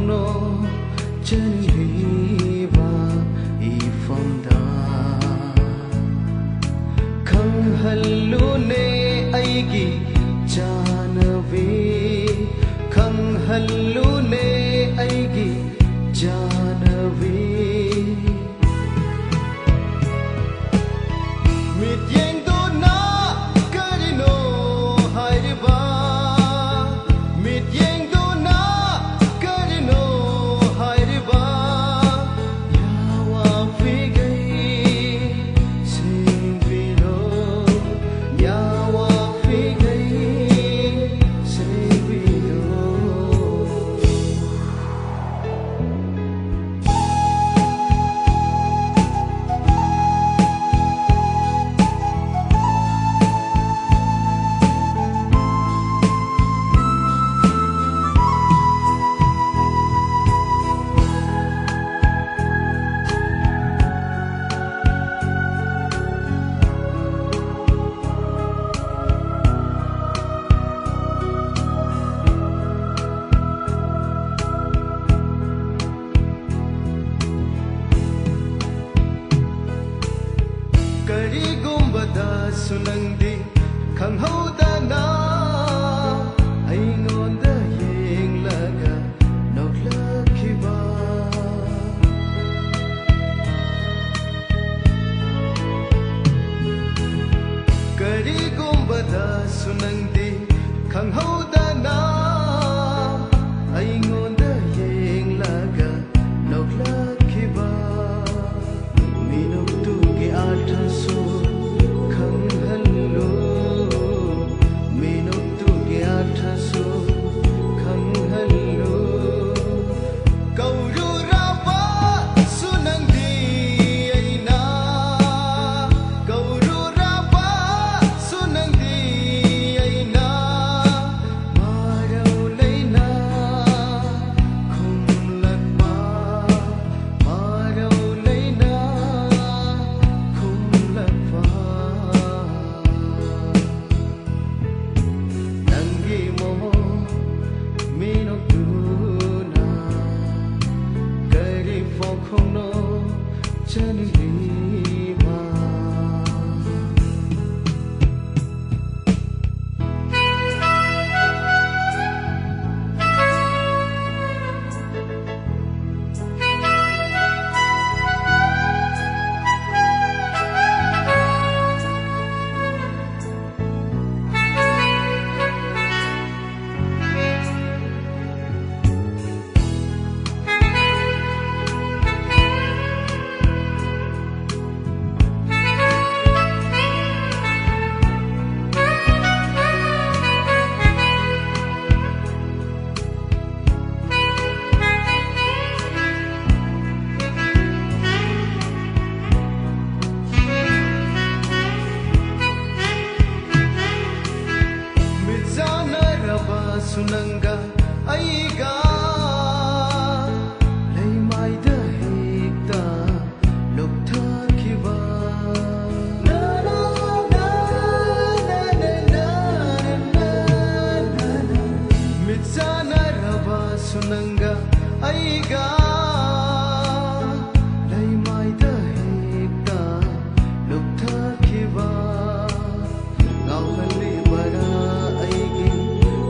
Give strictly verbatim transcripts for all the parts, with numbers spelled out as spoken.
ꯅꯣ ꯆꯟꯕꯤꯕ ꯏꯐꯝꯗ ꯈꯪꯍꯜꯂꯨꯅꯦ ꯑꯩꯒꯤ ꯆꯥꯅꯕꯤ, ꯈꯪꯍꯜꯂꯨꯅꯦ ꯑꯩꯒꯤ ꯆꯥꯅꯕꯤ꯫ ꯃꯤꯠꯌꯦꯡꯗꯨꯅ ꯀꯔꯤꯅꯣ ꯍꯥꯏꯔꯤꯕ? ꯃꯤꯠꯌꯦꯡꯗꯨꯅ ꯀꯔꯤꯅꯣ ꯍꯥꯏꯔꯤꯕ? ꯌꯥꯋꯥ ꯐꯤꯒꯩ ꯁꯦꯡꯕꯤꯔꯣ, ꯌꯥꯋꯥ ꯐꯤꯒꯩ ꯁꯦꯡꯕꯤꯔꯣ꯫ ꯀꯔꯤꯒꯨꯝꯕꯗꯁꯨ ꯅꯪꯗꯤ ꯈꯪꯍꯧꯗꯅ ꯑꯩꯉꯣꯟꯗ ꯌꯦꯡꯂꯒ ꯅꯣꯛꯂꯛꯈꯤꯕ꯫ ꯀꯔꯤꯒꯨꯝꯕꯗꯁꯨ ꯅꯪꯗꯤ ꯈꯪꯍꯧꯗꯅ ꯑꯩꯉꯣꯟꯗ ꯌꯦꯡꯂꯒ ꯅꯣꯛꯂꯛꯈꯤꯕ꯫ ꯃꯤꯅꯣꯛꯇꯨꯒꯤ ꯑꯥꯔꯊꯁꯨ ꯈꯪꯍꯜꯂꯨ, ꯃꯤꯅꯣꯛꯇꯨꯒꯤ ꯑꯥꯔꯊꯁꯨ ꯈꯪꯍꯜꯂꯨ꯫ ꯀꯧꯔꯨꯔꯕꯁꯨ ꯅꯪꯗꯤ ꯑꯩꯅ, ꯀꯧꯔꯨꯔꯕꯁꯨ ꯅꯪꯗꯤ ꯑꯩꯅ, ꯃꯔꯝ ꯅꯪꯒ ꯑꯩꯒ ꯂꯩꯃꯥꯏꯗ ꯍꯦꯛꯇ ꯂꯨꯞꯊꯈꯤꯕ꯫ ꯃꯤꯠ ꯆꯥꯟꯅꯔꯕꯁꯨ ꯅꯪꯒ ꯑꯩꯒ ꯂꯩꯃꯥꯏꯗ ꯍꯦꯛꯇ ꯂꯨꯞꯊꯈꯤꯕ꯫ ꯉꯥꯎꯍꯜꯂꯤꯕꯔꯥ ꯑꯩꯒꯤ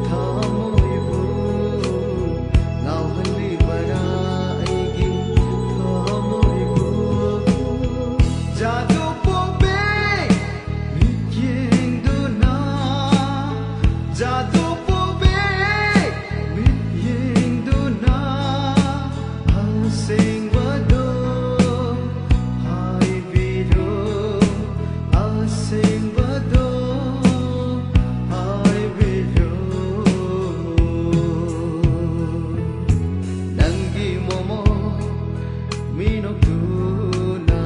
ꯊꯃꯣꯏꯕꯨ? ꯉꯥꯎꯍꯜꯂꯤꯕꯔꯥ ꯑꯩꯒꯤ ꯊꯃꯣꯏꯕꯨ? ꯖꯥꯗꯨ ꯄꯣꯝꯕꯤ ꯃꯤꯠꯌꯦꯡꯗꯨꯅ, ꯖꯥꯗꯨ ꯄꯣꯝꯕꯤ ꯃꯤꯠꯌꯦꯡꯗꯨꯅ ꯑꯁꯦꯡꯕꯗꯣ ꯍꯥꯏꯕꯤꯔꯣ, ꯑꯁꯦꯡꯕꯗꯣ ꯍꯥꯏꯕꯤꯔꯣ꯫ ꯅꯪꯒꯤ ꯃꯣꯃꯣ ꯃꯤꯅꯣꯛꯇꯨꯅ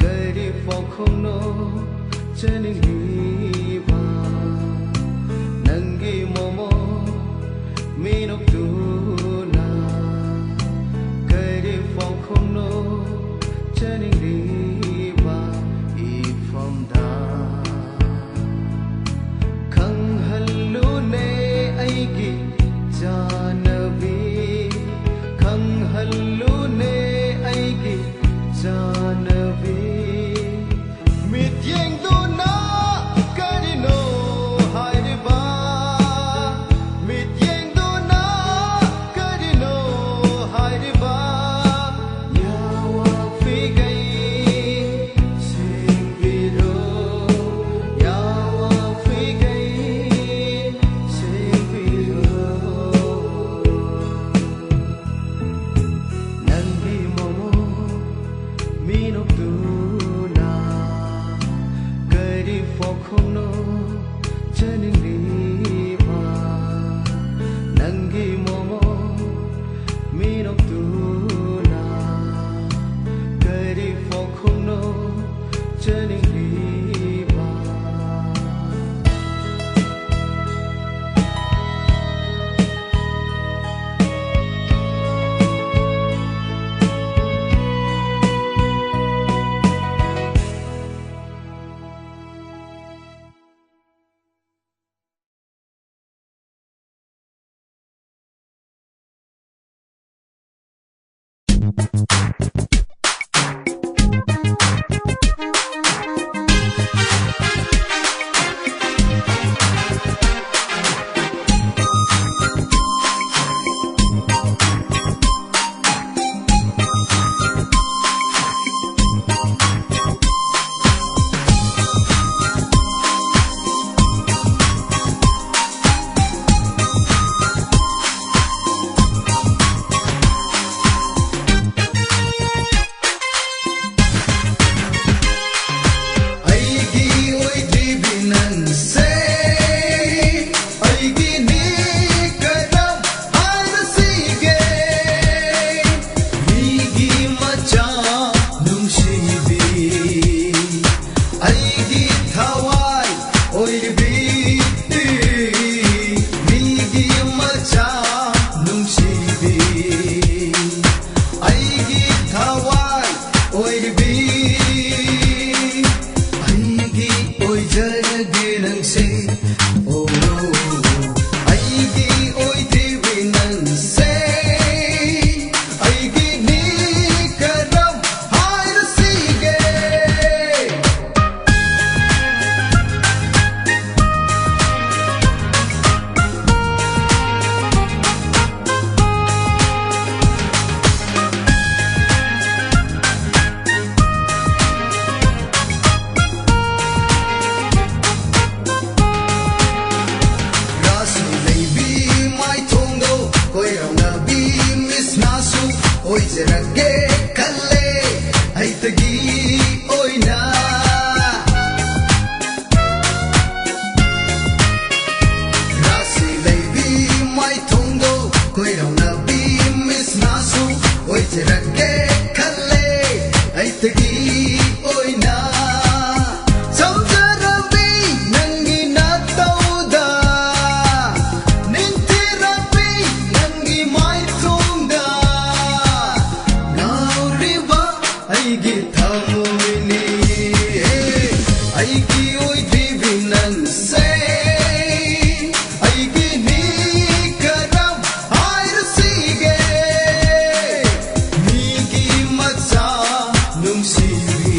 ꯀꯔꯤ ꯄꯥꯎꯈꯨꯝꯅꯣ ꯆꯅꯤꯡꯂꯤꯕ? ꯅꯪꯒꯤ ꯃꯣꯃꯣ ꯃꯤꯅꯣꯛꯇꯨꯅ ꯀꯔꯤ ꯄꯥꯎꯈꯨꯝꯅꯣ ꯆꯅꯤꯡꯂꯤꯕ? ꯏꯐꯝꯗ ꯈꯪꯍꯜꯂꯨꯅꯦ ꯑꯩꯒꯤ ꯆꯥꯅꯕꯤ, ꯈꯪꯍꯜꯂꯨꯅꯦ ꯑꯩꯒꯤ ꯆꯥꯅꯕꯤ꯫ ꯃꯤꯠꯌꯦꯡꯗꯨꯅ ꯀꯔꯤꯅꯣ ꯍꯥꯏꯔꯤꯕ? ꯃꯤꯠꯌꯦꯡꯗꯨꯅ ꯀꯔꯤꯅꯣ ꯍꯥꯏꯔꯤꯕ? ꯌꯥꯋꯥꯐꯤꯒꯩ ꯁꯦꯡꯕꯤꯔꯣ, ꯌꯥꯋꯥꯐꯤꯒꯩ ꯁꯦꯡꯕꯤꯔꯣ꯫ ꯅꯪꯒꯤ ꯃꯣꯃꯣ ꯃꯤꯅꯣꯛꯇꯨꯅ ꯀꯔꯤ ꯄꯥꯎꯈꯨꯝꯅꯣ ꯆꯅꯤꯡꯂꯤꯕ? ꯅꯪꯒꯤ ꯃꯣꯃꯣ ꯃꯤꯅꯣꯛꯇꯨꯅ ꯀꯔꯤ ꯄꯥꯎꯈꯨꯝꯅꯣ ꯆꯅꯤꯡꯂꯤꯕ? ꯑꯩꯒꯤ ꯊꯋꯥꯏ ꯑꯣꯏꯔꯤꯕꯤ, ꯃꯤꯒꯤ ꯃꯆꯥ ꯅꯨꯡꯁꯤꯕꯤ, ꯑꯩꯒꯤ ꯊꯋꯥꯏ ꯑꯣꯏꯔꯤꯕꯤ, ꯑꯩꯒꯤ ꯑꯣꯏꯖꯔꯒꯦ ꯅꯪꯁꯦ꯫ ꯑꯣ, ꯑꯩꯒꯤ ꯑꯣꯏꯗ꯭ꯔꯤꯕꯤ ꯅꯪꯁꯦ, ꯑꯩꯒꯤꯅꯤ ꯀꯔꯝ ꯍꯥꯏꯔꯁꯤꯒꯦ? ꯔꯥꯁꯤ ꯂꯩꯕꯤ ꯃꯥꯏꯊꯣꯡꯗꯣ ꯀꯣꯏꯔꯥꯎꯅꯕꯤ ꯃꯤꯁꯅꯥꯁꯨ ꯑꯣꯏꯖꯔꯒꯦ ꯈꯜꯂꯦ ꯑꯩꯇꯒꯤ ꯑꯣꯏꯅ꯫ ꯔꯥꯁꯤ ꯂꯩꯕꯤ ꯃꯥꯏꯊꯣꯡꯗꯣ ꯀꯣꯏꯔꯥꯎꯅꯕꯤ ꯃꯤꯁꯅꯥꯁꯨ ꯑꯣꯏꯖꯔꯒꯦ ꯈꯜꯂꯦ ꯑꯩꯇꯒꯤ ꯑꯣꯏꯅ꯫ ꯆꯝꯖꯔꯝꯃꯤ ꯅꯪꯒꯤ ꯅꯇꯧꯗ, ꯅꯤꯡꯊꯤꯔꯝꯃꯤ ꯅꯪꯒꯤ ꯃꯥꯏꯊꯣꯡꯗ, ꯉꯥꯎꯔꯤꯕ ꯑꯩꯒꯤ ꯊꯃꯣꯏꯅꯤ꯫ ꯑꯩꯒꯤ ꯑꯣꯏꯕꯤꯕꯤ ꯅꯪꯁꯦ, ꯑꯩꯒꯤꯅꯤ ꯀꯔꯝ ꯍꯥꯏꯔꯁꯤꯒꯦ? ꯃꯤꯒꯤ ꯃꯆꯥ ꯅꯨꯡꯁꯤꯕꯤ,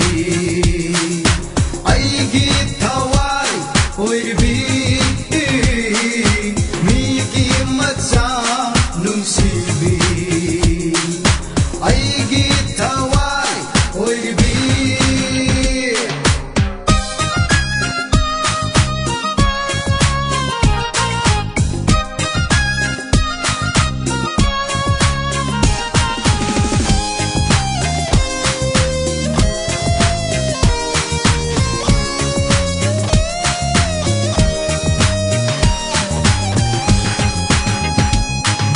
ꯑꯩꯒꯤ ꯊꯋꯥꯏ ꯑꯣꯏꯔꯤꯕꯤ, ꯃꯤꯒꯤ ꯃꯆꯥ ꯅꯨꯡꯁꯤꯕꯤ, ꯑꯩꯒꯤ ꯊꯋꯥꯏ ꯑꯣꯏꯔꯤꯕꯤ꯫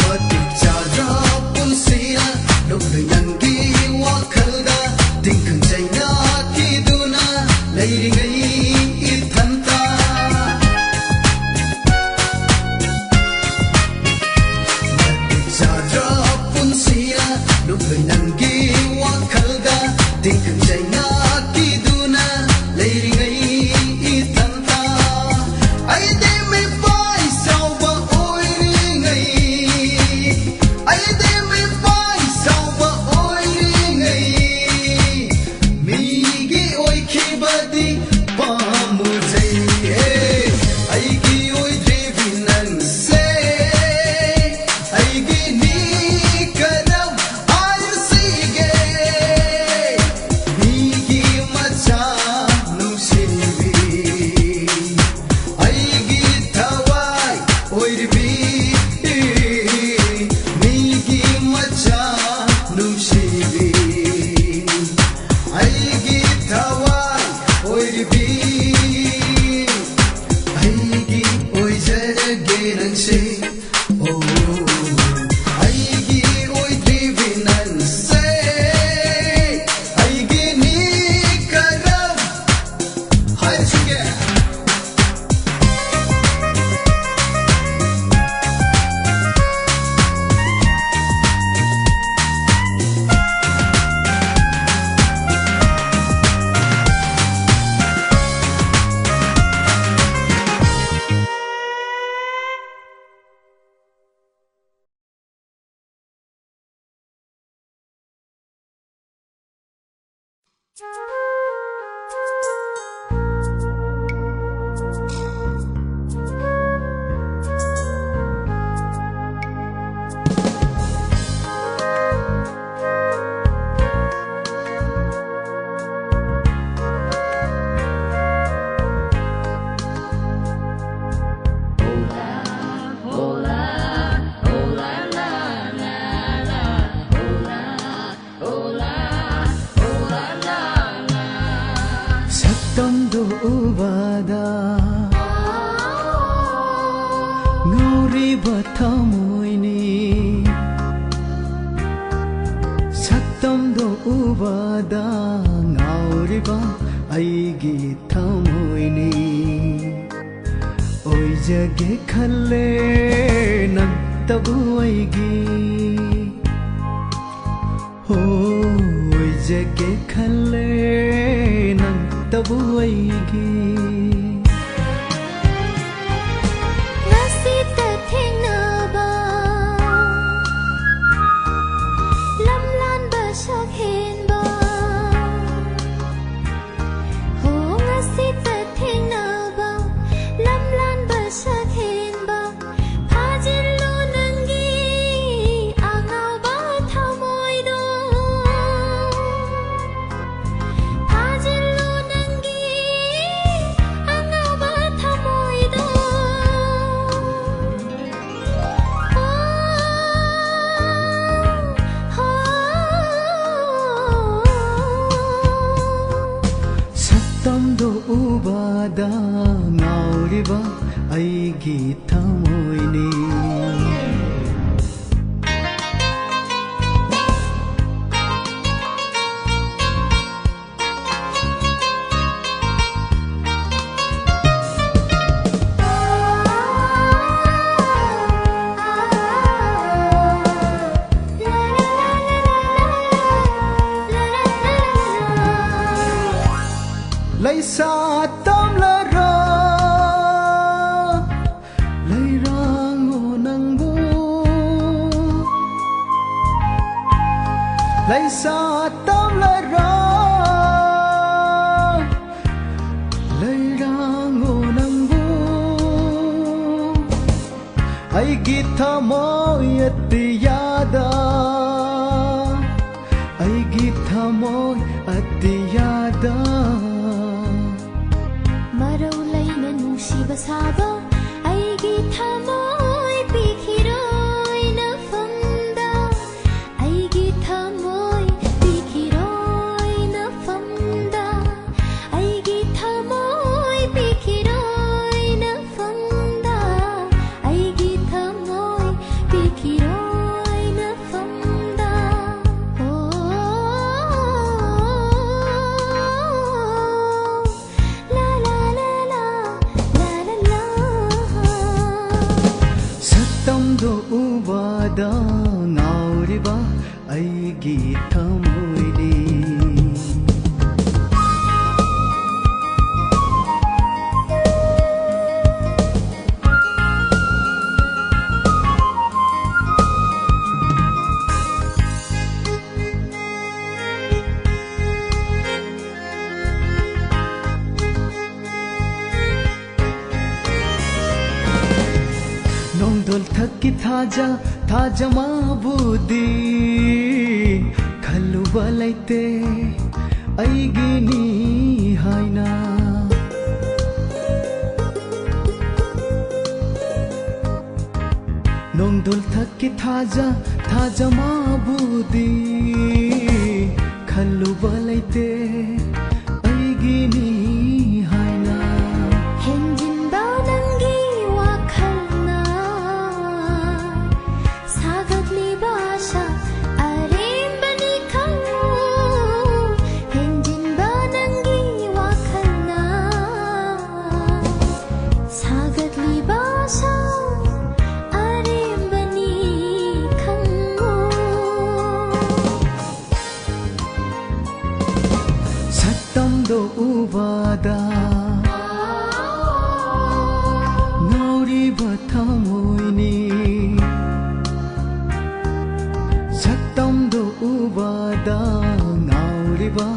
ꯃꯇꯤꯛ ꯆꯥꯗ꯭ꯔ ꯄꯨꯟꯁꯤꯅ ꯂꯨꯞꯂꯨꯏ ꯅꯪꯒꯤ ꯋꯥꯈꯜꯗ, ꯇꯤꯡꯈꯪ ꯆꯩꯅ ꯏꯔꯤꯉꯩ ꯏꯊꯟꯇ ꯃꯇꯤꯛ ꯆꯥꯗ꯭ꯔ ꯄꯨꯟꯁꯤꯅ ꯂꯨꯞꯂꯣꯏ ꯅꯪꯒꯤ ꯋꯥꯈꯜꯗ ꯇꯤꯡꯈꯪ ꯆꯩꯅ ꯀꯤꯗꯨꯅ ꯂꯩꯔꯤꯉꯩ ꯏꯊꯟꯇ ꯑꯩꯗꯤ ꯃꯤꯄꯥꯏ ꯆꯥꯎꯕ ꯑꯣꯏꯔꯤꯉꯩ ꯑꯩꯗꯤ ꯃꯤꯄꯥꯏ ꯆꯥꯎꯕ ꯑꯣꯏꯔꯤꯉꯩ ꯃꯤꯒꯤ ꯑꯣꯏꯈꯤꯕꯗꯤ ꯄꯥꯝꯃꯨꯖꯩ꯫ ꯑꯩꯒꯤ ꯑꯣꯏꯗ꯭ꯔꯤꯕꯤ ꯅꯪꯁꯦ ꯑꯩꯒꯤꯅꯤ ꯀꯔꯝ ꯍꯥꯏꯔꯁꯤꯒꯦ? ꯃꯤꯒꯤ ꯃꯆꯥ ꯅꯨꯡꯁꯤꯕꯤ ꯑꯩꯒꯤ ꯊꯋꯥꯏ ꯑꯣꯏꯔꯤꯕꯤ ꯃꯤꯒꯤ ꯃꯆꯥ ꯅꯨꯡꯁꯤꯕꯤ ꯑꯩꯒꯤ ꯊꯋꯥꯏ ꯑꯣꯏꯔꯤꯕꯤ ꯑꯩꯒꯤ ꯑꯣꯏꯖꯔꯒꯦ ꯅꯪꯁꯦ꯫ ꯑꯣ, ꯑꯩꯒꯤ ꯑꯣꯏꯗ꯭ꯔꯤꯕꯤ ꯅꯪꯁꯦ ꯑꯩꯒꯤꯅꯤ ꯀꯔꯝ ꯍꯥꯏꯔꯁꯤꯒꯦ? ꯁꯛꯇꯝꯗꯣ ꯎꯕꯗ ꯉꯥꯎꯔꯤꯕ ꯊꯃꯣꯏꯅꯤ꯫ ꯁꯛꯇꯝꯗꯣ ꯎꯕꯗ ꯉꯥꯎꯔꯤꯕ ꯑꯩꯒꯤ ꯊꯃꯣꯏꯅꯤ꯫ ꯑꯣꯏꯖꯒꯦ ꯈꯜꯂꯦ ꯅꯪꯇꯕꯨ ꯑꯩꯒꯤ꯫ ꯍꯣ, ꯑꯣꯏꯖꯒꯦ ꯈꯜꯂꯦ ꯅꯪꯇꯕꯨ ꯑꯩꯒꯤ꯫ ꯉꯁꯤꯇ ꯊꯦꯡꯅꯕ ꯂꯝꯂꯥꯟꯕ ꯁꯛꯍꯦꯟꯕ꯫ ꯍꯣ, ꯉꯁꯤꯇ ꯊꯦꯡꯅꯕ ꯂꯝꯂꯥꯟꯕ ꯁꯛꯍꯦꯟꯕ꯫ ꯐꯥꯖꯤꯜꯂꯣ ꯅꯪꯒꯤ ꯑꯉꯥꯎꯕ ꯊꯃꯣꯏꯗꯣ꯫ ꯐꯥꯖꯤꯜꯂꯣ ꯅꯪꯒꯤ ꯑꯉꯥꯎꯕ ꯊꯃꯣꯏꯗꯣ꯫ ꯁꯛꯇꯝꯗꯣ ꯎꯕꯗ ꯉꯥꯎꯔꯤꯕ ꯑꯩꯒꯤ ꯊꯃꯣꯏꯅꯤ꯫ ꯂꯩꯁꯥ ꯇꯝꯂꯔꯣ ꯂꯩꯔꯥꯡꯉꯣ ꯅꯪꯕꯨ꯫ ꯂꯩꯁꯥ ꯇꯝꯂꯔꯣ ꯂꯩꯔꯥꯡꯉꯣ ꯅꯪꯕꯨ꯫ ꯑꯩꯒꯤ ꯊꯃꯣꯏ ꯑꯇꯤꯌꯥꯗ, ꯑꯩꯒꯤ ꯊꯃꯣꯏ ꯑꯇꯤꯌꯥꯗ꯫ ꯃꯔꯧ ꯂꯩꯅ ꯅꯨꯡꯁꯤꯕ ꯁꯥꯕ ꯑꯩꯒꯤ ꯊꯃꯣꯏ ꯄꯤꯈꯤꯔꯣꯏ ꯅꯐꯝꯗ꯫ ꯑꯩꯒꯤ ꯊꯃꯣꯏ ꯄꯤꯈꯤꯔꯣꯏ ꯅꯐꯝꯗ꯫ ꯑꯩꯒꯤ ꯊꯃꯣꯏ ꯄꯤꯈꯤꯔꯣꯏ ꯅꯐꯝꯗ꯫ ꯑꯩꯒꯤ ꯊꯃꯣꯏ ꯄꯤꯈꯤꯔꯣꯏ ꯅꯐꯝꯗ꯫ ꯑꯣ꯫ ꯉꯥꯎꯔꯤꯕ ꯑꯩꯒꯤ ꯊꯃꯣꯏꯅꯤ꯫ ꯅꯣꯡꯗꯣꯜ ꯊꯛꯀꯤ ꯊꯥꯖ, ꯊꯥꯖ ꯃꯥꯕꯨꯗꯤ ꯈꯜꯂꯨꯕ ꯂꯩꯇꯦ ꯑꯩꯒꯤꯅꯤ ꯍꯥꯏꯅ꯫ ꯅꯣꯡꯗꯣꯜ ꯊꯛꯀꯤ ꯊꯥꯖ, ꯊꯥꯖ ꯃꯥꯕꯨꯗꯤ ꯈꯜꯂꯨꯕ ꯂꯩꯇꯦ ꯑꯩꯒꯤꯅꯤ ꯍꯥꯏꯅ꯫ ꯍꯦꯟꯖꯤꯟꯕ ꯅꯪꯒꯤ ꯋꯥꯈꯜꯅ ꯁꯥꯒꯠꯂꯤꯕ ꯑꯁꯥ ꯑꯔꯦꯝꯕꯅꯤ ꯈꯪꯉꯨ꯫ ꯍꯦꯟꯖꯤꯟꯕ ꯅꯪꯒꯤ ꯋꯥꯈꯜꯅ ꯁꯥꯒꯠꯂꯤꯕ ꯑꯁꯥ ꯑꯔꯦꯝꯕꯅꯤ ꯈꯪꯉꯨ꯫ ꯁꯛꯇꯝꯗꯣ ꯎꯕꯗ ꯉꯥꯎꯔꯤꯕ ꯊꯃꯣꯏꯅꯤ꯫ ꯁꯛꯇꯝꯗꯣ ꯎꯕꯗ ꯉꯥꯎꯔꯤꯕ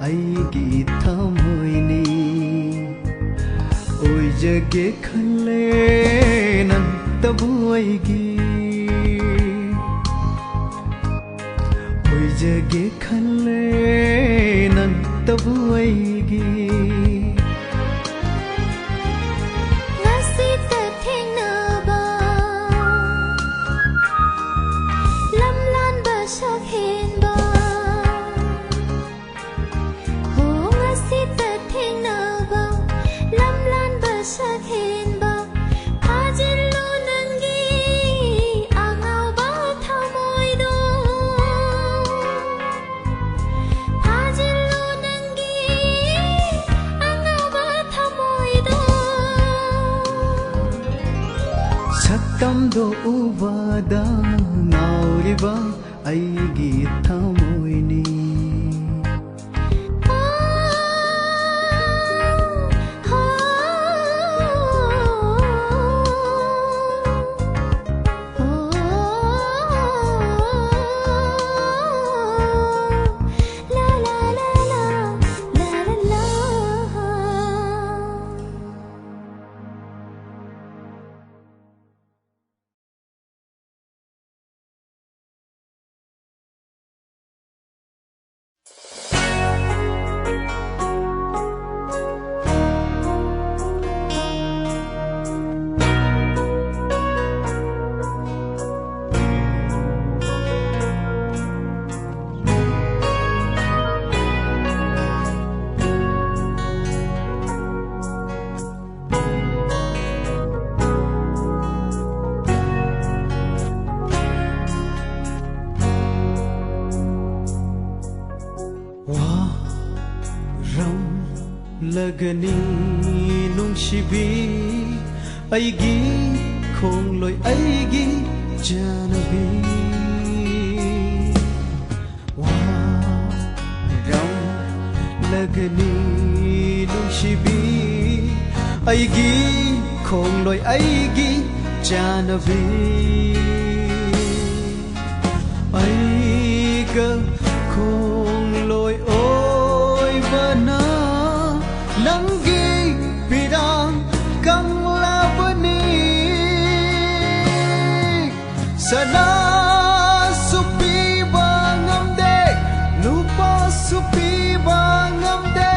ꯑꯩꯒꯤ ꯊꯃꯣꯏꯅꯤ꯫ ꯑꯣꯏꯖꯒꯦ ꯈꯜꯂꯦ ꯅꯪꯇꯕꯨ ꯑꯩꯒꯤ꯫ ꯑꯣꯏꯖꯒꯦ ꯈꯜꯂꯦ ꯅꯪꯇꯕꯨ ꯑꯩꯒꯤ꯫ ꯉꯁꯤꯇ ꯊꯦꯡꯅꯕ ꯂꯝꯂꯥꯟꯕ ꯁꯛꯍꯦꯟꯕ꯫ ꯍꯣ, ꯉꯁꯤꯇ ꯊꯦꯡꯅꯕ ꯂꯝꯂꯥꯟꯕ ꯁꯛꯍꯦꯟꯕ꯫ ꯐꯥꯖꯤꯜꯂꯨ ꯅꯪꯒꯤ ꯑꯉꯥꯎꯕ ꯊꯃꯣꯏꯗꯣ꯫ ꯇꯝꯗꯣꯛꯎꯕꯗ ꯉꯥꯎꯔꯤꯕ ꯑꯩꯒꯤ ꯊꯃꯣꯏꯅꯤ꯫ ꯋꯥꯔꯝꯂꯒꯅꯤ ꯅꯨꯡꯁꯤꯕꯤ, ꯑꯩꯒꯤ ꯈꯣꯡꯂꯣꯏ, ꯑꯩꯒꯤ ꯆꯥꯟꯅꯕꯤ꯫ ꯋꯥꯔꯝꯂꯒꯅꯤ ꯅꯨꯡꯁꯤꯕꯤ, ꯑꯩꯒꯤ ꯈꯣꯡꯂꯣꯏ, ꯑꯩꯒꯤ ꯆꯥꯟꯅꯕꯤ꯫ ꯑꯩꯒ ꯈꯣꯡꯂꯣꯏ ꯑꯣꯏꯕꯅ ꯅꯪꯒꯤ ꯄꯤꯔꯥꯡ ꯀꯪꯂꯕꯅꯤ꯫ ꯁꯅꯥꯁꯨ ꯄꯤꯕ ꯉꯝꯗꯦ, ꯂꯨꯄꯥꯁꯨ ꯄꯤꯕ ꯉꯝꯗꯦ,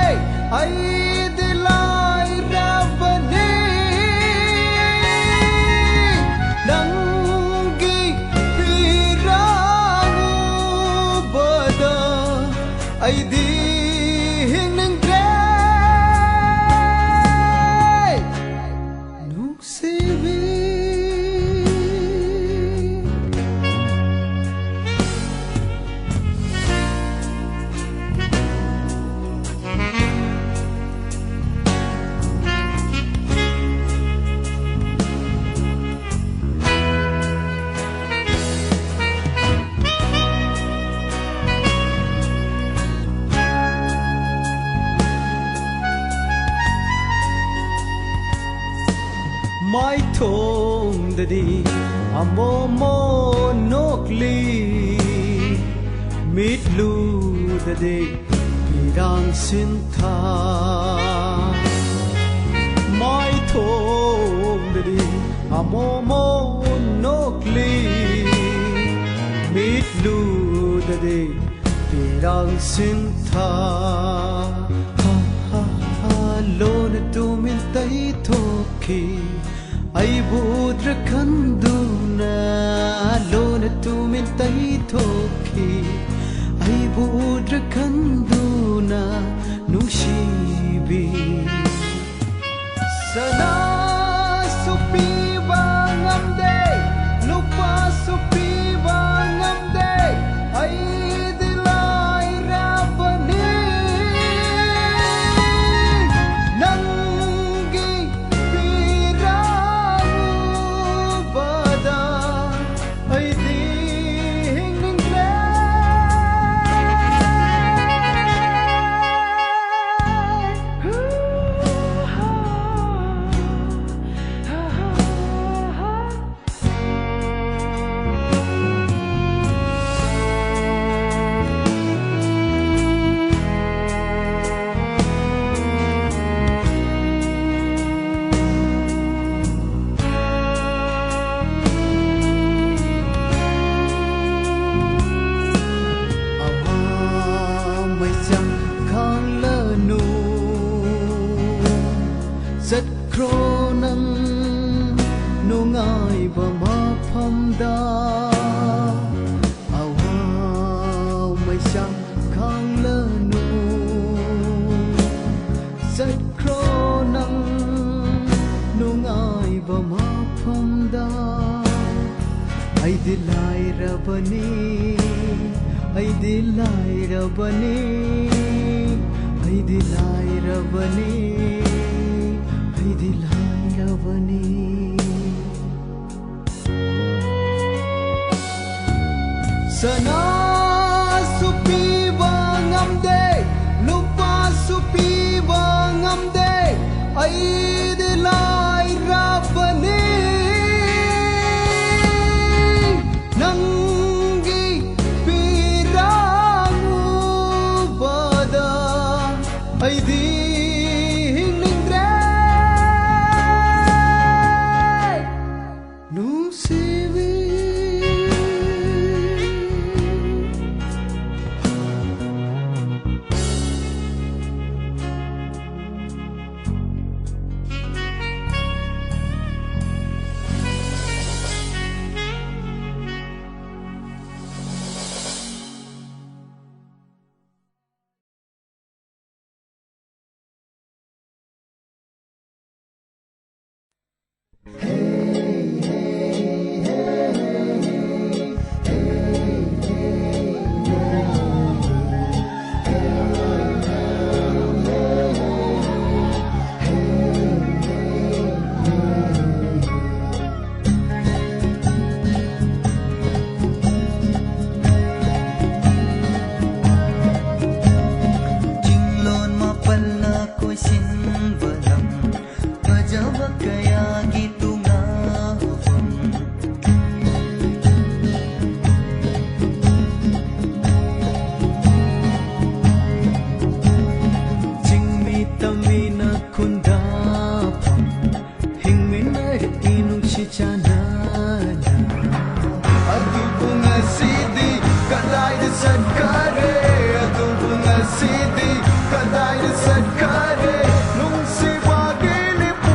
ꯑꯩꯗꯤ ꯂꯥꯏꯔꯕꯅꯤ꯫ ꯅꯪꯒꯤ ꯄꯤꯔꯥꯡ ꯎꯕꯗ ꯑꯩꯗꯤ ꯍꯤꯡꯅꯤꯡꯗ꯭ꯔꯦ꯫ ꯅꯨꯡꯁꯤꯕꯤ꯫ ꯃꯥꯏꯊꯣꯡꯗꯗꯤ ꯑꯃꯣꯃꯣ ꯅꯣꯛꯂꯤ, ꯃꯤꯠꯂꯨꯗꯗꯤ ꯄꯤꯔꯥꯡ ꯁꯤꯟꯊꯥ꯫ ꯃꯥꯏꯊꯣꯡꯗꯗꯤ ꯑꯃꯣꯃꯣ ꯅꯣꯛꯂꯤ, ꯃꯤꯠꯂꯨꯗꯗꯤ ꯄꯤꯔꯥꯡ ꯁꯤꯟꯊꯥ꯫ ꯍꯥ, ꯍꯥ, ꯍꯥ, ꯂꯣꯟꯅ ꯇꯨꯃꯤꯟ ꯇꯩꯊꯣꯛꯈꯤ꯫ ꯑꯩꯕꯨ ꯎꯗ꯭ꯔ ꯈꯟꯗꯨꯅ ꯂꯣꯟꯅ ꯇꯨꯃꯤꯟ ꯇꯩꯊꯣꯛꯈꯤ꯫ ꯑꯩꯕꯨ ꯎꯗ꯭ꯔ ꯈꯟꯗꯨꯅ ꯅꯨꯡꯁꯤꯕꯤ꯫ ꯁꯅꯥꯁꯨ ꯄꯤꯕ ꯉꯝꯗꯦ, ꯂꯨꯄꯥꯁꯨ ꯄꯤꯕ ꯉꯝꯗꯦ, ꯑꯩꯗꯤ ꯂꯥꯏꯔꯕꯅꯤ꯫ ꯅꯪꯒꯤ ꯄꯤꯔꯥꯡ ꯎꯕꯗ ꯑꯩꯗꯤ ꯍꯤꯡꯅꯤꯡꯗ꯭ꯔꯦ꯫ ꯑꯋꯥ ꯃꯩꯆꯥꯛ ꯈꯥꯡꯂꯅꯨ, ꯆꯠꯈ꯭ꯔꯣ ꯅꯪ ꯅꯨꯡꯉꯥꯏꯕ ꯃꯐꯝꯗ꯫ ꯑꯋꯥ ꯃꯩꯆꯥꯛ ꯈꯥꯡꯂꯅꯨ, ꯆꯠꯈ꯭ꯔꯣ ꯅꯪ ꯅꯨꯡꯉꯥꯏꯕ ꯃꯐꯝꯗ꯫ ꯑꯩꯗꯤ ꯂꯥꯏꯔꯕꯅꯤ, ꯑꯩꯗꯤ ꯂꯥꯏꯔꯕꯅꯤ, ꯑꯩꯗꯤ ꯂꯥꯏꯔꯕꯅꯤ, ꯑꯩꯗꯤ ꯂꯥꯏꯔꯕꯅꯤ꯫ ꯁꯅꯥꯁꯨ ꯄꯤꯕ ꯉꯝꯗꯦ, ꯂꯨꯄꯥꯁꯨ ꯄꯤꯕ ꯉꯝꯗꯦ, ꯑꯩꯗꯤ ꯂꯥꯏꯔꯕꯅꯤ꯫ ꯑꯩꯗꯤ ꯍꯤꯡꯅꯤꯡꯗ꯭ꯔꯦ ꯅꯨꯡꯁꯤꯕꯤ꯫ ꯆꯤꯡꯂꯣꯟ ꯃꯥꯄꯜꯅ ꯀꯣꯏꯁꯤꯟꯕ ꯂꯝ, ꯐꯖꯕ ꯀꯌꯥꯒꯤ ꯇꯨꯡꯅꯐꯝ꯫ ꯆꯤꯡꯃꯤ ꯇꯝꯃꯤꯅ ꯈꯨꯟꯗꯥꯐꯝ, ꯍꯤꯡꯃꯤꯟꯅꯔꯛꯏ ꯅꯨꯡꯁꯤ ꯆꯥꯟꯅꯅ꯫ ꯑꯗꯨꯕꯨ ꯉꯁꯤꯗꯤ ꯀꯗꯥꯏꯗ ꯆꯠꯈꯔꯦ? ꯑꯗꯨꯕꯨ ꯉꯁꯤꯗꯤ ꯀꯗꯥꯏꯗ ꯆꯠꯈꯔꯦ? ꯅꯨꯡꯁꯤꯕꯒꯤ ꯂꯤꯄꯨꯟ꯫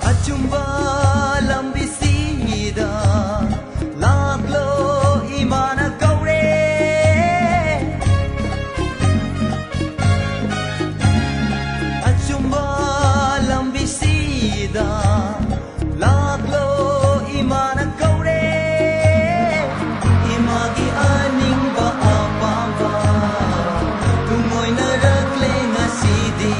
ꯑꯆꯨꯝꯕ ꯂꯝꯕꯤꯁꯤꯗ ꯂꯥꯛꯂꯣ, ꯏꯃꯥꯅ ꯀꯧꯔꯦ꯫ ꯑꯆꯨꯝꯕ ꯂꯝꯕꯤꯁꯤꯗ ꯂꯥꯛꯂꯣ, ꯏꯃꯥꯅ ꯀꯧꯔꯦ꯫ ꯏꯃꯥꯒꯤ ꯑꯅꯤꯡꯕ ꯑꯄꯥꯝꯕ ꯇꯨꯡꯑꯣꯏꯅꯔꯛꯂꯦ ꯉꯁꯤꯗꯤ꯫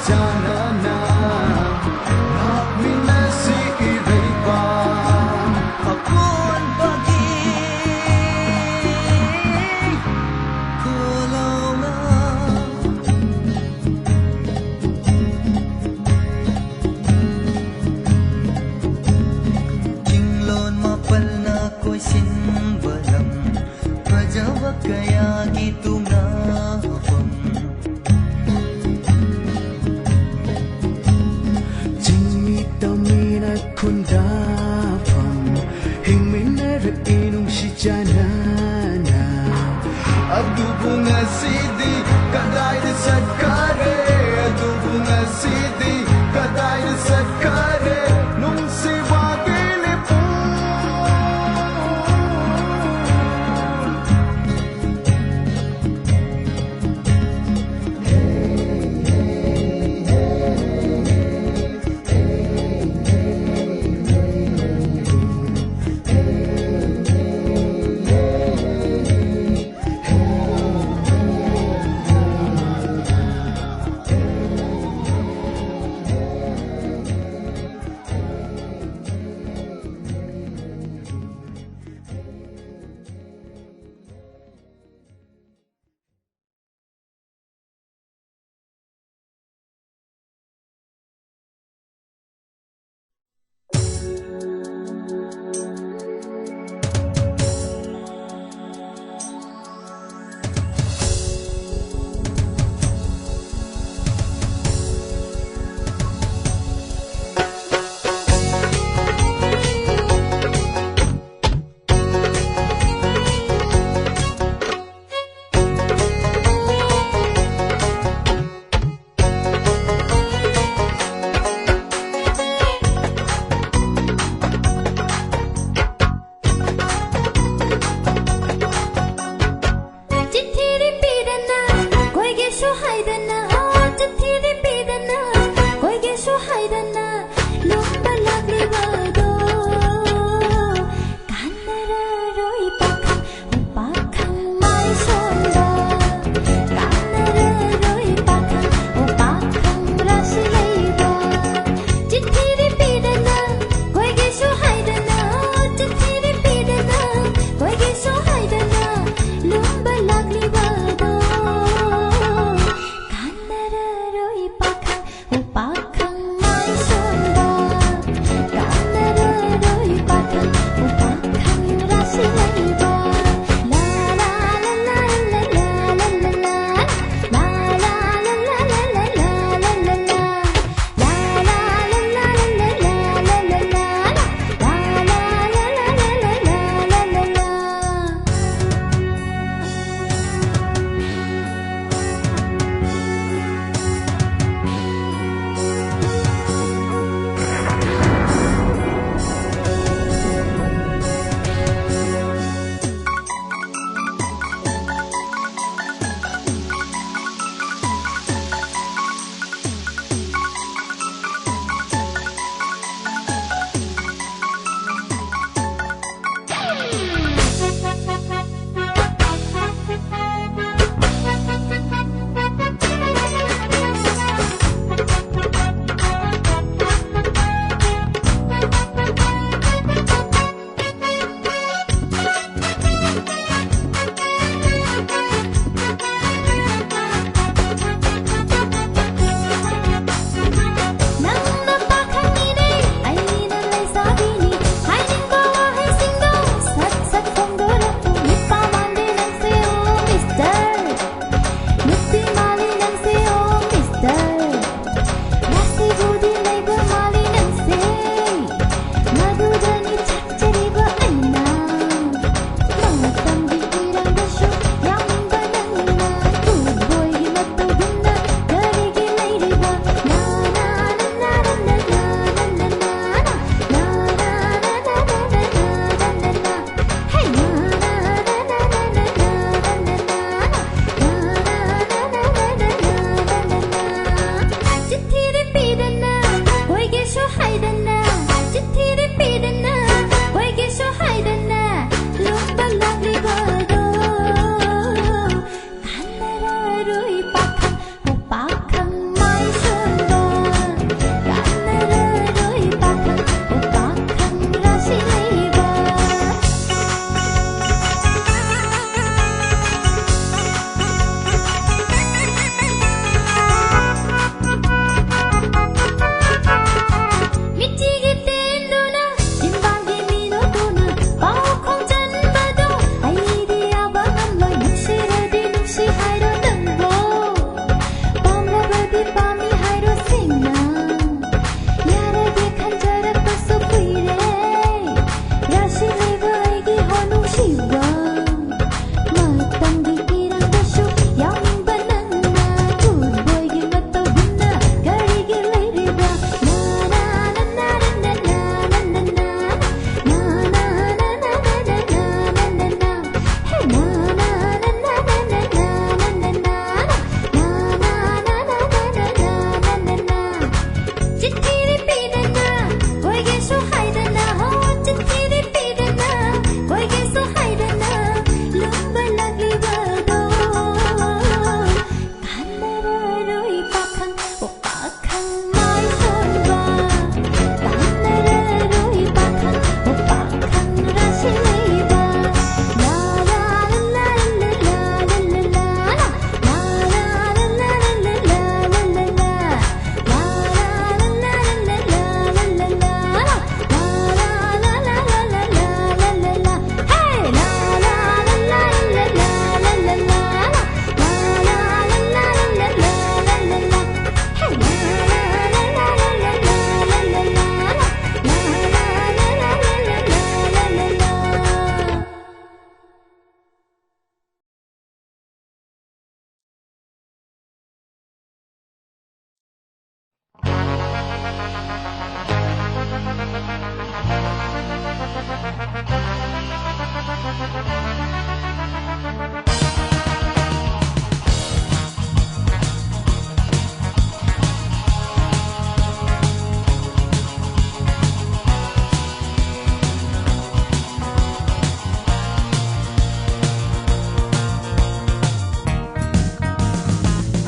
ꯆꯥꯟꯅꯅ ꯂꯥꯛꯃꯤꯟꯅꯁꯤ ꯏꯔꯩꯄꯥꯛ ꯑꯄꯨꯟꯕꯒꯤ ꯈꯨꯂꯧꯅ꯫ ꯆꯤꯡꯂꯣꯟ ꯃꯥꯄꯜꯅ ꯀꯣꯏꯁꯤꯟꯕ ꯂꯝ, ꯐꯖꯕ ꯀꯌꯥꯒꯤ ꯇꯨꯝꯅꯐꯝ꯫ ꯆꯤꯡꯃꯤ ꯇꯝꯃꯤꯅ ꯈꯨꯟꯗꯥꯐꯝ, ꯍꯤꯡꯃꯤꯟꯅꯔꯛꯏ ꯅꯨꯡꯁꯤ ꯆꯥꯟꯅꯅ꯫ ꯑꯗꯨꯕꯨ ꯉꯁꯤꯗꯤ ꯀꯗꯥꯏꯗ ꯆꯠꯈꯔꯦ? ꯑꯗꯨꯕꯨ ꯉꯁꯤꯗꯤ ꯀꯗꯥꯏꯗ ꯆꯠꯈꯔꯦ? ꯅꯨꯡꯁꯤꯕꯒꯤ ꯂꯤꯄꯨ꯫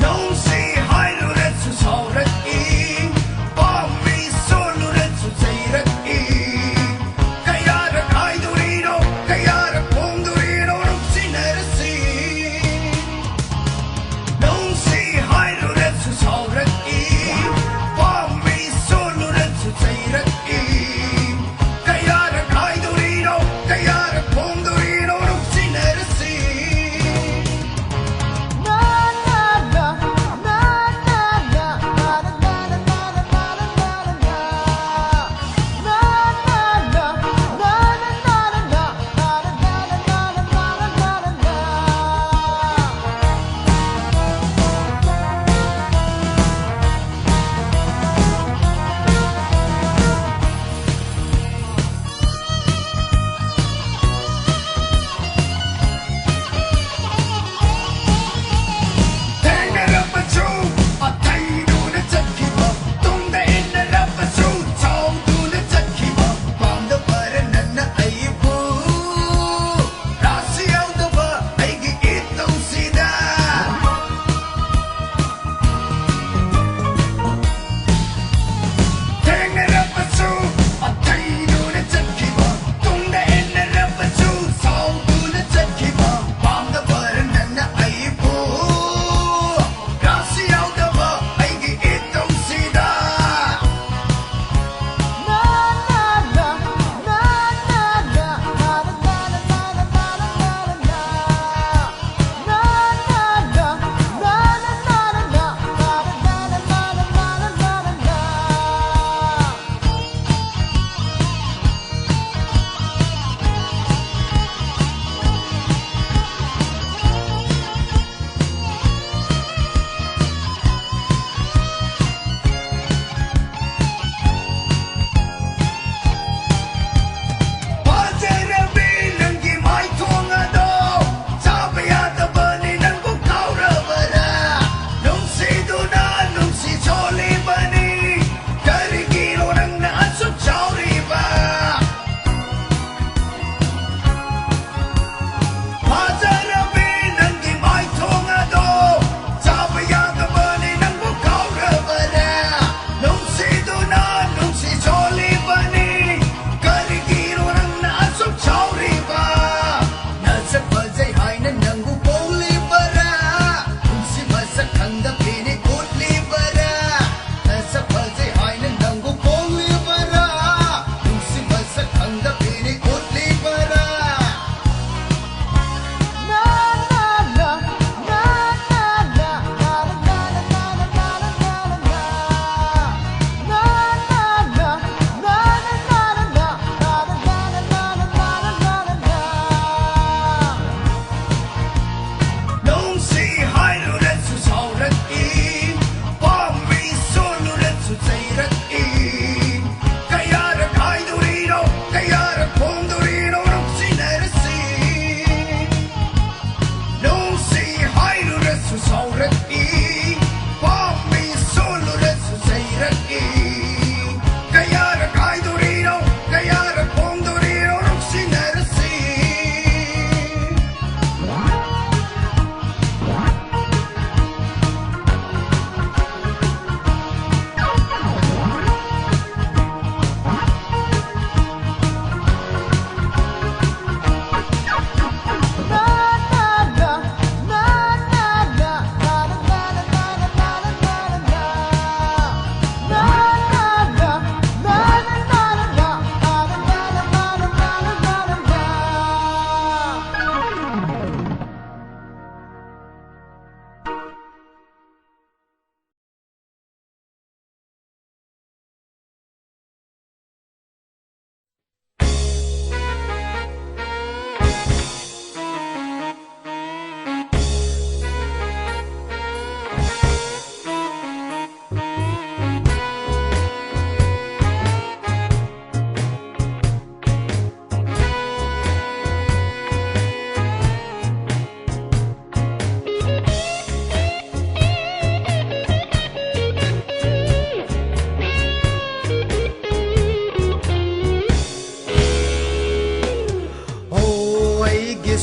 ꯅꯧꯁꯤ ꯍꯥꯏꯔꯨꯔꯁꯨ ꯁꯥꯎꯔꯛꯏ, ꯄꯥꯝꯃꯤ ꯁꯣꯜꯂꯨꯔꯁꯨ ꯆꯩꯔꯛꯏ꯫ ꯀꯌꯥꯔꯛ ꯍꯥꯏꯗꯣꯔꯤꯅꯣ, ꯀꯌꯥꯔꯛ ꯐꯣꯡꯗꯣꯔꯤꯅꯣ?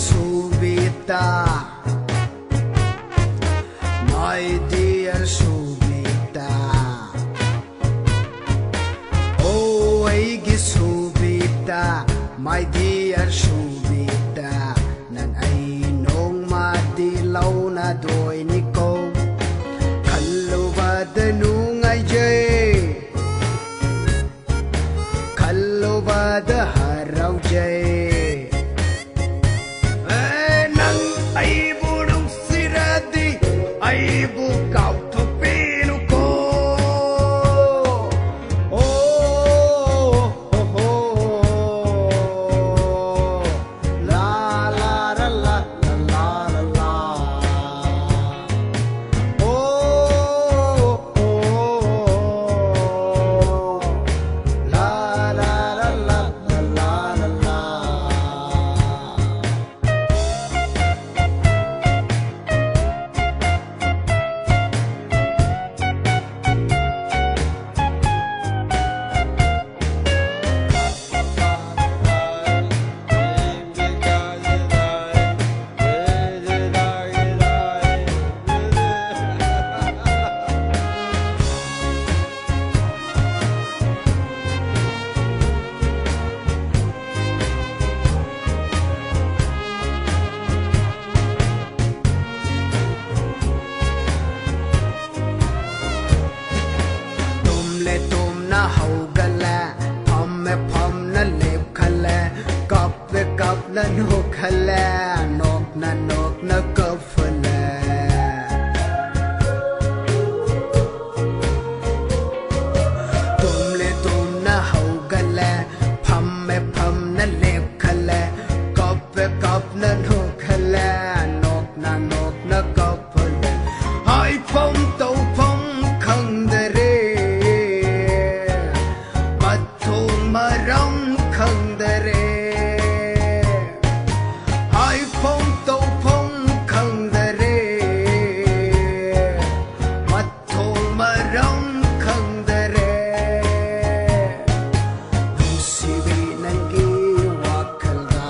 ꯁꯨꯕꯤꯇꯥ, my dear ꯁꯨꯕꯤꯇꯥ, ꯑꯣ ꯑꯩꯒꯤ ꯁꯨꯕꯤꯇꯥ, my dear ꯁꯨꯕꯤꯇꯥ, ꯅꯪ ꯑꯩ ꯅꯣꯡꯃꯗꯤ ꯂꯧꯅꯗꯣꯏꯅꯤꯀꯣ꯫ ꯈꯜꯂꯨꯕꯗ ꯅꯨꯡꯉꯥꯏꯖꯩ, ꯈꯜꯂꯨꯕꯗ ꯍꯔꯥꯎꯖꯩ꯫ ꯑꯦ, ꯅꯪ ꯑꯩꯕꯨ ꯅꯨꯡꯁꯤꯔꯗꯤ ꯑꯩꯕꯨ ꯀꯥꯎꯊꯣꯛꯄꯤꯅꯨꯀꯣ꯫ ꯑꯣ, ꯍꯣ, ꯍꯣ꯫ ꯂꯥ, ꯂꯥ, ꯔ, ꯂꯥ, ꯂꯥ, ꯂꯥ, ꯂꯥ, ꯂꯥ꯫ ꯑꯣ, ꯑꯣ, ꯑꯣ꯫ ꯂꯥ, ꯂꯥ, ꯔ, ꯂꯥ, ꯂꯥ, ꯂꯥ, ꯂꯥ, ꯂꯥ꯫ ꯇꯨꯝꯂꯦ ꯇꯨꯝꯅ ꯍꯧꯒꯠꯂꯦ, ꯐꯝꯃꯦ ꯐꯝꯅ ꯂꯦꯞꯈꯠꯂꯦ, ꯀꯞꯄꯦ ꯀꯞꯅ ꯅꯣꯛꯈꯠꯂꯦ, ꯅꯣꯛꯅ ꯅꯣꯛꯅ ꯀꯞ ꯐꯨꯜꯂꯦ꯫ ꯇꯨꯝꯂꯦ ꯇꯨꯝꯅ ꯍꯧꯒꯠꯂꯦ, ꯐꯝꯃꯦ ꯐꯝꯅ ꯂꯦꯞꯈꯠꯂꯦ, ꯀꯞꯄꯦ ꯀꯞꯅ ꯅꯣꯛꯈꯠꯂꯦ, ꯅꯣꯛꯅ ꯅꯣꯛꯅ ꯀꯞ ꯐꯨꯜꯂꯦ꯫ ꯍꯥꯏꯐꯝ ꯇꯧꯐꯝ ꯈꯪꯗꯔꯦ, ꯃꯊꯣꯡ ꯃꯔꯝ ꯈꯪꯗꯔꯦ꯫ ꯍꯥꯏꯐꯝ ꯇꯧꯐꯝ ꯈꯪꯗꯔꯦ, ꯃꯊꯣꯡ ꯃꯔꯝ ꯈꯪꯗꯔꯦ꯫ ꯅꯨꯡꯁꯤꯕꯤ ꯅꯪꯒꯤ ꯋꯥꯈꯜꯗ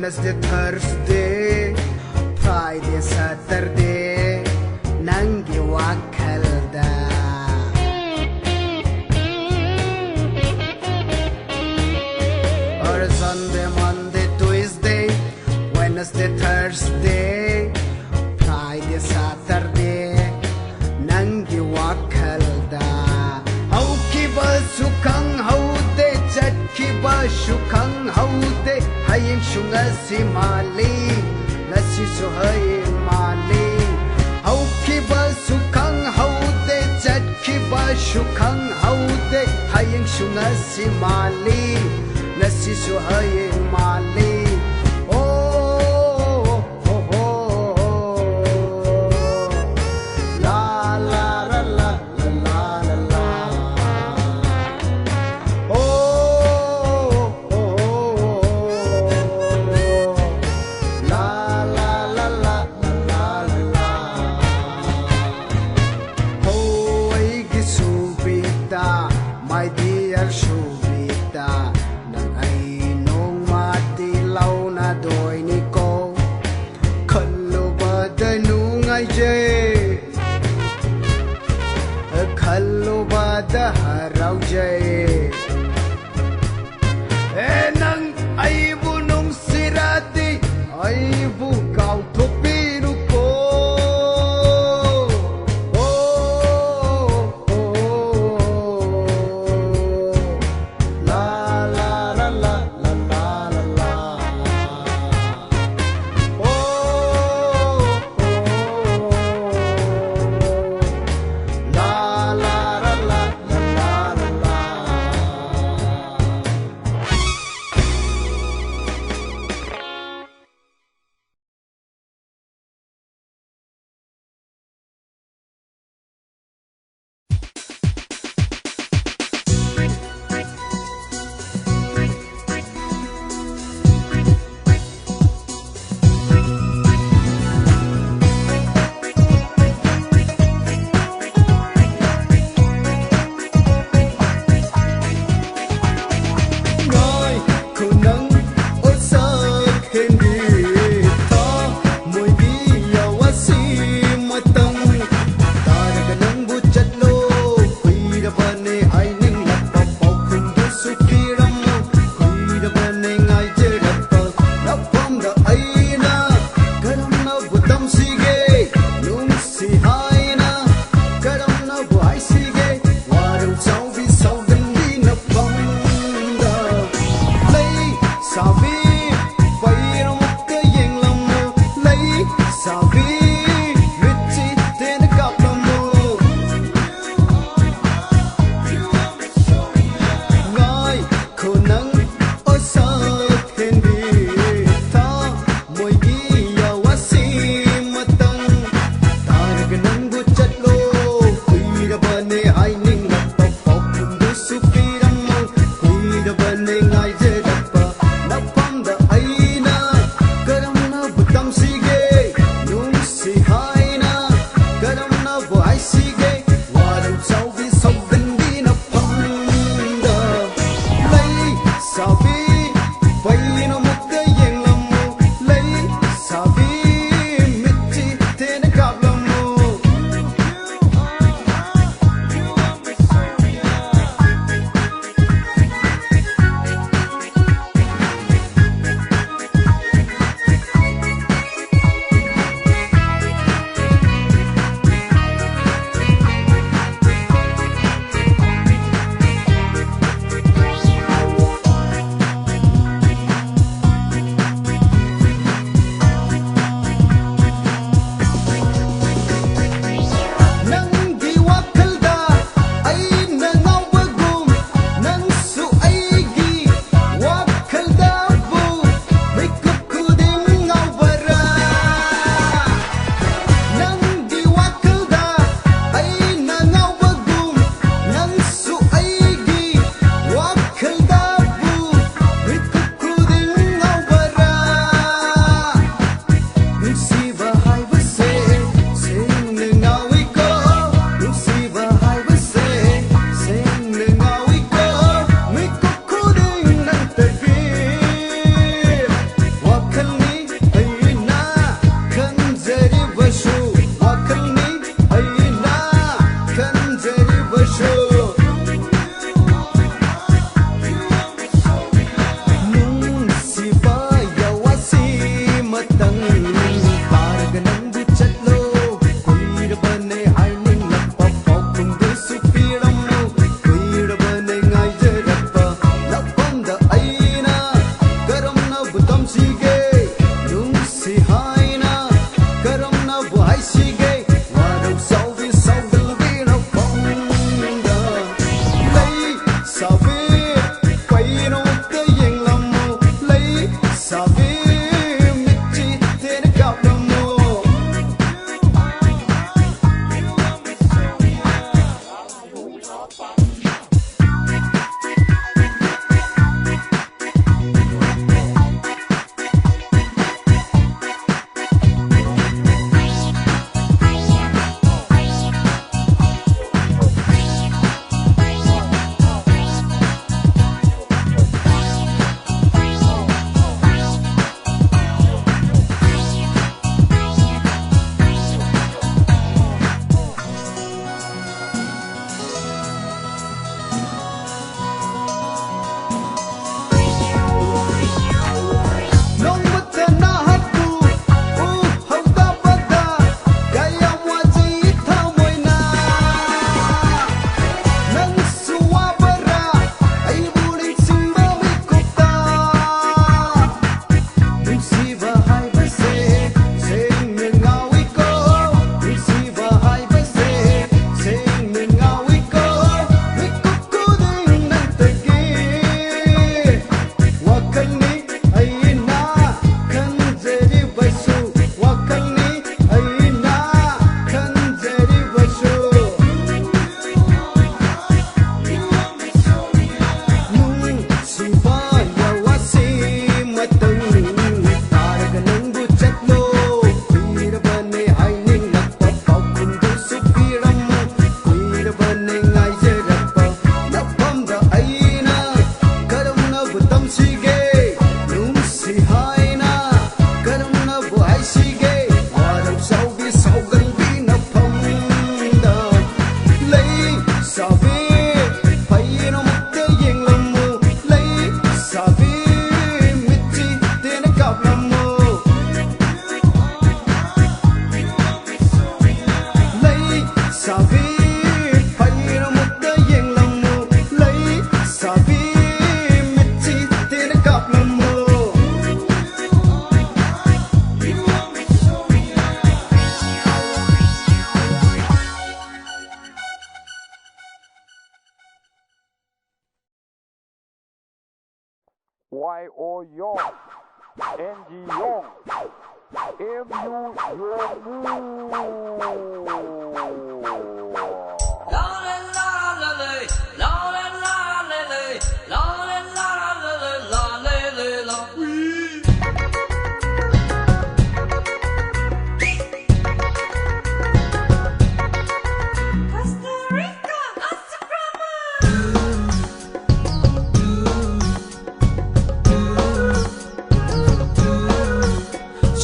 Wednesday, Thursday, Friday, Saturday, ꯅꯪꯒꯤ ꯋꯥꯈꯜꯗ. Or Sunday, Monday, Tuesday, Wednesday, Thursday, Friday, Saturday, ꯅꯪꯒꯤ ꯋꯥꯈꯜꯗ. ꯍꯧꯈꯤꯕꯁꯨ ꯈꯪꯍꯧꯗꯦ, ꯆꯠꯈꯤꯕꯁꯨ ꯈꯪꯍꯧꯗꯦ, ꯍꯌꯦꯡꯁꯨ ꯉꯁꯤ ꯃꯥꯜꯂꯤ, ꯉꯁꯤꯁꯨ ꯍꯌꯦꯡ ꯃꯥꯜꯂꯤ. ꯍꯧꯈꯤꯕꯁꯨ ꯈꯪꯍꯧꯗꯦ, ꯆꯠꯈꯤꯕꯁꯨ ꯈꯪꯍꯧꯗꯦ, ꯍꯌꯦꯡꯁꯨ ꯉꯁꯤ ꯃꯥꯜꯂꯤ, ꯉꯁꯤꯁꯨ ꯍꯌꯦꯡ ꯃꯥꯜꯂꯤ. ꯑꯣ, ꯑꯣ, ꯑꯣ, ꯑꯣ. ꯂꯥ, ꯂꯥ, ꯔ, ꯂꯥ, ꯂꯥ, ꯂꯥ, ꯂꯥ, ꯂꯥ. ꯑꯣ, ꯑꯣ, ꯑꯣ, ꯑꯣ. ꯂꯥ, ꯂꯥ, ꯂꯥ, ꯂꯥ, ꯂꯥ, ꯂꯥ, ꯂꯥ. ꯍꯣ, ꯑꯩꯒꯤ ꯁꯨꯕꯤꯗ, my dear ꯁꯨꯕꯤꯗ, ꯅꯪ ꯑꯩ ꯅꯣꯡꯃꯗꯤ ꯂꯧꯅꯗꯣꯏꯅꯤꯀꯣ. ꯈꯜꯂꯨꯕꯗ ꯅꯨꯡꯉꯥꯏꯖꯩ, ꯈꯜꯂꯨꯕꯗ ꯍꯔꯥꯎꯖꯩ. ꯑꯦ, ꯅꯪ ꯑꯩꯕꯨ ꯅꯨꯡꯁꯤꯔꯗꯤ, ꯑꯩꯕꯨ ꯀꯥꯎꯊꯣꯛꯄꯤꯔꯨꯀꯣ. ꯑꯣ, ꯑꯣ, ꯑꯣ, ꯑꯣ. ꯂꯥ, ꯂꯥ, ꯔ, ꯂꯥ, ꯂꯥ, ꯂꯥ, ꯂꯥ, ꯂꯥ. ꯑꯣ, ꯑꯣ, ꯑꯣ, ꯑꯣ. ꯂꯥ, ꯂꯥ, ꯔ, ꯂꯥ, ꯂꯥ, ꯂꯥ, ꯁꯥꯕꯤ, ꯄꯩꯔꯣꯛꯇ ꯌꯦꯡꯂꯝꯃꯨ꯫ ꯂꯩꯁꯥꯕꯤ, ꯃꯤꯠꯁꯤ ꯇꯦꯟꯅ ꯀꯥꯞꯂꯝꯃꯨ꯫ ꯉꯥꯏꯈꯣ ꯅꯪ, ꯑꯣ ꯁꯛ ꯍꯦꯟꯕꯤ, ꯊꯃꯣꯏꯒꯤ ꯌꯥꯋꯥꯁꯤ ꯃꯇꯪ ꯇꯥꯔꯒ ꯅꯪꯕꯨ ꯆꯠꯂꯣ꯫ ꯀꯨꯏꯔꯕꯅꯦ ꯍꯥꯏꯅꯤꯡꯂꯛꯄ ꯄꯥꯎꯈꯨꯝꯗꯨꯁꯨ ꯄꯤꯔꯝꯃꯨ꯫ ꯀꯨꯏꯔꯕꯅꯦ ꯉꯥꯏꯖꯔꯛꯄ ꯅꯐꯝꯗ ꯑꯩꯅ ꯀꯔꯝꯅꯕꯨ ꯇꯝꯁꯤꯒꯦ? ꯅꯨꯡꯁꯤ ꯍꯥꯏꯅ ꯀꯔꯝꯅꯕꯨ ꯍꯥꯏꯁꯤꯒꯦ? ꯋꯥꯔꯧ ꯆꯥꯎꯕꯤ ꯁꯧꯒꯟꯕꯤ ꯅꯐꯝꯗ꯫ ꯂꯩꯁꯥꯕꯤ, ꯄꯩꯅꯃꯛꯇ ꯌꯦꯡꯂꯝꯃꯨ꯫ ꯂꯩꯁꯥꯕꯤ, ꯃꯤꯠꯁꯤ ꯇꯦꯟꯅ ꯀꯥꯞꯂꯝꯃꯨ꯫ Y O ꯌꯣꯡ꯫ N G ꯌꯣꯡ꯫ M U ꯌꯣꯡꯃꯨ꯫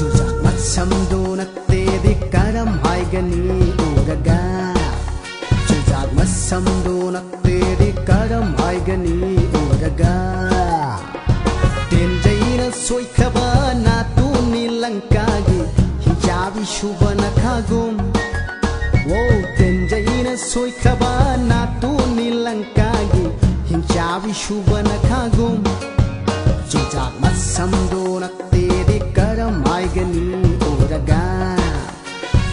ꯆꯨꯖꯥꯛ ꯃꯁꯝꯗꯨ ꯅꯠꯇꯦꯗꯤ ꯀꯔꯝ ꯍꯥꯏꯒꯅꯤ ꯎꯔꯒ? ꯆꯨꯖꯥꯛ ꯃꯁꯝꯗꯨ ꯅꯠꯇꯦꯗꯤ ꯀꯔꯝ ꯍꯥꯏꯒꯅꯤ ꯎꯔꯒ? ꯇꯦꯟꯖꯩꯅ ꯁꯣꯏꯈ꯭ꯔꯕ ꯅꯥꯇꯣꯟꯅꯤ ꯂꯪꯀꯥꯒꯤ ꯍꯤꯡꯆꯥꯕꯤ ꯁꯨꯕꯅꯈꯥꯒꯨꯝ꯫ ꯋꯣ, ꯇꯦꯟꯖꯩꯅ ꯁꯣꯏꯈ꯭ꯔꯕ ꯅꯥꯇꯣꯟꯅꯤ ꯂꯪꯀꯥꯒꯤ ꯍꯤꯡꯆꯥꯕꯤ ꯁꯨꯕꯅꯈꯥꯒꯨꯝ꯫ ꯆꯨꯖꯥꯛ ꯃꯁꯝꯗꯣ ꯅꯠꯇꯦꯗꯤ ꯀꯔꯝ ꯍꯥꯏꯒꯅꯤ ꯎꯔꯒ?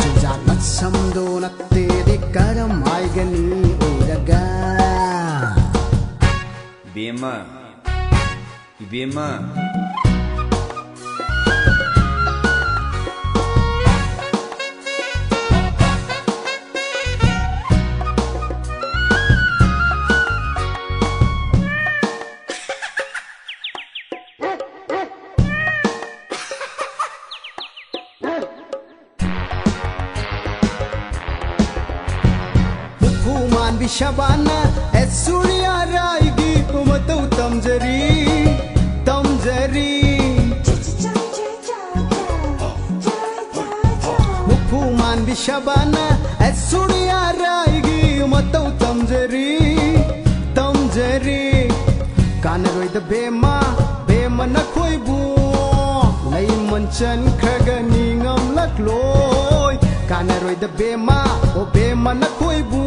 ꯆꯨꯖꯥꯛ ꯃꯁꯝꯗꯣ ꯅꯠꯇꯦꯗꯤ ꯀꯔꯝ ꯍꯥꯏꯒꯅꯤ ꯎꯔꯒ? ꯏꯕꯦꯝꯃ, ꯏꯕꯦꯝꯃ꯫ ꯃꯨꯛꯐꯨ ꯃꯥꯟꯕꯤ ꯁꯕꯥꯅ ꯑꯦꯁꯨꯔꯤꯌꯥ ꯔꯥꯏꯒꯤ ꯃꯇꯧ ꯇꯝꯖꯔꯤ, ꯇꯝꯖꯔꯤ꯫ ꯃꯨꯛꯐꯨ ꯃꯥꯟꯕꯤ ꯁꯕꯥꯅ ꯑꯦꯁꯨꯔꯤꯌꯥ ꯔꯥꯏꯒꯤ ꯃꯇꯧ ꯇꯝꯖꯔꯤ, ꯇꯝꯖꯔꯤ꯫ ꯀꯥꯟꯅꯔꯣꯏꯗ ꯕꯦꯝꯃ, ꯕꯦꯝꯃ ꯅꯈꯣꯏꯕꯨ ꯂꯩꯃꯟ ꯆꯟꯈ꯭ꯔꯒ ꯅꯤꯡꯉꯝꯂꯛꯂꯣꯏ꯫ ꯀꯥꯟꯅꯔꯣꯏꯗ ꯕꯦꯝꯃ, ꯑꯣ ꯕꯦꯝꯃ ꯅꯈꯣꯏꯕꯨ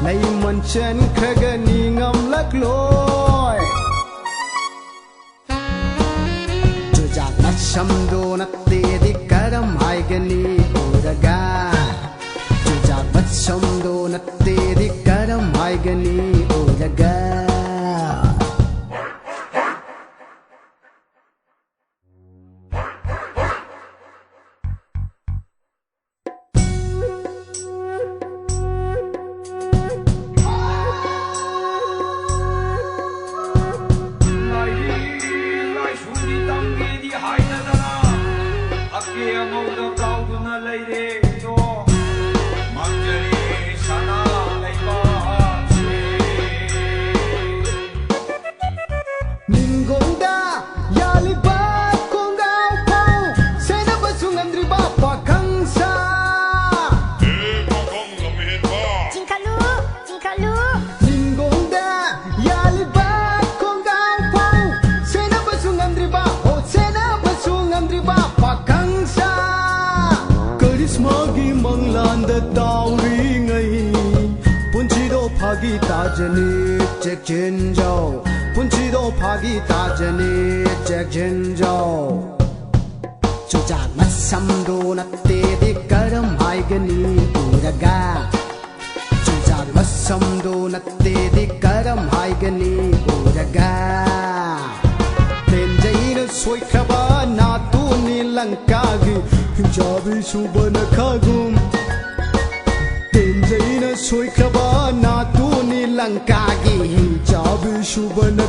ꯂꯩꯃꯟ ꯆꯟꯈ꯭ꯔꯒ ꯅꯤꯡꯉꯝꯂꯛꯂꯣꯏ꯫ ꯆꯨꯖꯥꯛ ꯃꯁꯝꯗꯣ ꯅꯠꯇꯦꯗꯤ ꯀꯔꯝ ꯍꯥꯏꯒꯅꯤ ꯎꯔꯒ? ꯆꯨꯖꯥꯛ ꯃꯁꯝꯗꯣ ꯅꯠꯇꯦꯗꯤ ꯀꯔꯝ ꯍꯥꯏꯒꯅꯤ ꯎꯔꯒ? ꯑꯉꯧꯗ ꯀꯥꯎꯗꯨꯅ ꯂꯩꯔꯦꯗꯣ꯫ ꯃꯥꯡꯖꯔꯦ ꯁꯅꯥ ꯂꯩꯕꯥꯛꯁꯦ꯫ ꯅꯤꯡꯒꯣꯡꯗ ꯌꯥꯜꯂꯤꯕ ꯈꯣꯡꯒ꯭ꯔꯥꯎ ꯐꯥꯎ ꯁꯦꯟꯅꯕꯁꯨ ꯉꯝꯗ꯭ꯔꯤꯕ ꯄꯥꯈꯪ ꯁꯥ꯫ ꯆꯤꯡꯈꯠꯂꯨ, ꯆꯤꯡꯈꯠꯂꯨ꯫ ꯅꯤꯡꯒꯣꯡꯗ ꯌꯥꯜꯂꯤꯕ ꯈꯣꯡꯒ꯭ꯔꯥꯎ ꯐꯥꯎ ꯁꯦꯟꯅꯕꯁꯨ ꯉꯝꯗ꯭ꯔꯤꯕ, ꯍꯣ, ꯁꯦꯟꯅꯕꯁꯨ ꯉꯝꯗ꯭ꯔꯤꯕ ꯄꯥꯈꯪ ꯁꯥ꯫ ꯀꯔꯤꯁꯃꯥꯒꯤ ꯃꯪꯂꯥꯟꯗ ꯇꯥꯎꯔꯤꯉꯩ ꯄꯨꯟꯁꯤꯗꯣ ꯐꯥꯒꯤ ꯇꯥꯖꯅꯤ, ꯆꯦꯛꯁꯤꯟꯖꯧ꯫ ꯄꯨꯟꯁꯤꯗꯣ ꯐꯥꯒꯤ ꯇꯥꯖꯅꯤ, ꯆꯦꯛꯁꯤꯟꯖꯧ꯫ ꯆꯨꯖꯥꯛ ꯃꯁꯝꯗꯣ ꯅꯠꯇꯦꯗꯤ ꯀꯔꯝ ꯍꯥꯏꯒꯅꯤ ꯎꯔꯒ? ꯆꯨꯖꯥꯛ ꯃꯁꯝꯗꯣ ꯅꯠꯇꯦꯗꯤ ꯀꯔꯝ ꯍꯥꯏꯒꯅꯤ ꯎꯔꯒ? ꯇꯦꯟꯖꯩꯅ ꯁꯣꯏꯈ꯭ꯔꯕ ꯅꯥꯇꯣꯟꯅꯤ ꯂꯪꯀꯥꯒꯤ ꯍꯤꯡꯆꯥꯕꯤ ꯁꯨꯕꯔꯅꯈꯥꯒꯨꯝ꯫ ꯇꯦꯟꯖꯩꯅ ꯁꯣꯏꯈ꯭ꯔꯕ ꯅꯥꯇꯣꯟꯅꯤ ꯂꯪꯀꯥꯒꯤ ꯍꯤꯡꯆꯥꯕꯤ ꯁꯨꯕꯔꯅ